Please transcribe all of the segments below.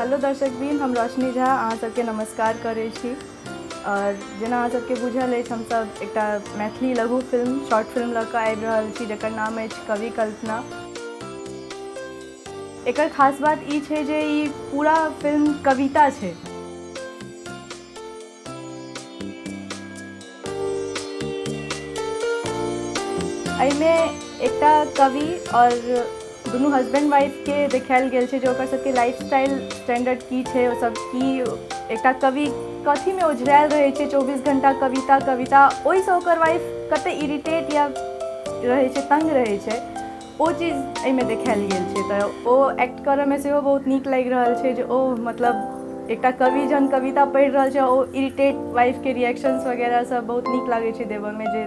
Hello दर्शकवृन्द, हम रोशनी झा अहाँ सबके नमस्कार करै छी। आओर जेना अहाँ सबके बुझल अछि, हमसब एकटा मैथिली लघु फिल्म, शॉर्ट फिल्म लऽ कऽ आबि रहल छी, जकर नाम अछि कवि कल्पना। एकर खास बात ई छै जे ई पूरा फिल्म कविता छै। एहिमे एकटा कवि आओर दुनू हस्बैंड वाइफके देखायल गेल छै जे ओकर सबके लाइफ स्टाइल स्टैंडर्ड की छै, ओ सब की, एकटा कवि कथीमे ओझरायल रहै छै 24 घंटा कविता कविता, ओहिसँ ओकर वाइफ कते इरिटेट या रहै छै, तंग रहै छै, ओ चीज एहिमे देखायल गेल छै। तऽ ओ एक्ट करयमे सेहो बहुत नीक लागि रहल छै जे ओ मतलब एकटा कवि जहन कविता पढ़ि रहल छै, ओ इरिटेट वाइफके रिएक्शंस वगैरह सब बहुत नीक लागै छै देबऽमे जे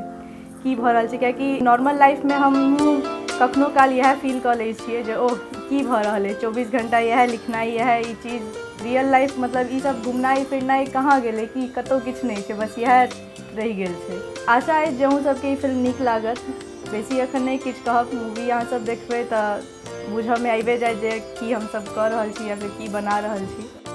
की भऽ रहल छै, कियाकि नॉर्मल लाइफमे हमहूँ कखनो काल इएह फील कऽ लै छियै जे ओह, की भऽ रहल अछि, 24 घण्टा इएह लिखनाइ, इएह ई चीज, रियल लाइफ मतलब ई सब घुमनाइ फिरनाइ कहाँ गेलै? कि कतहु किछु नहि छै, बस इएह रहि गेल छै। आशा अछि जे अहूँ सबके ई फिल्म नीक लागत। बेसी एखन नहि किछु कहब, मूवी अहाँसब देखबै तऽ बुझऽमे आबिए जायत जे की हमसब कऽ रहल छी या फेर की बना रहल छी।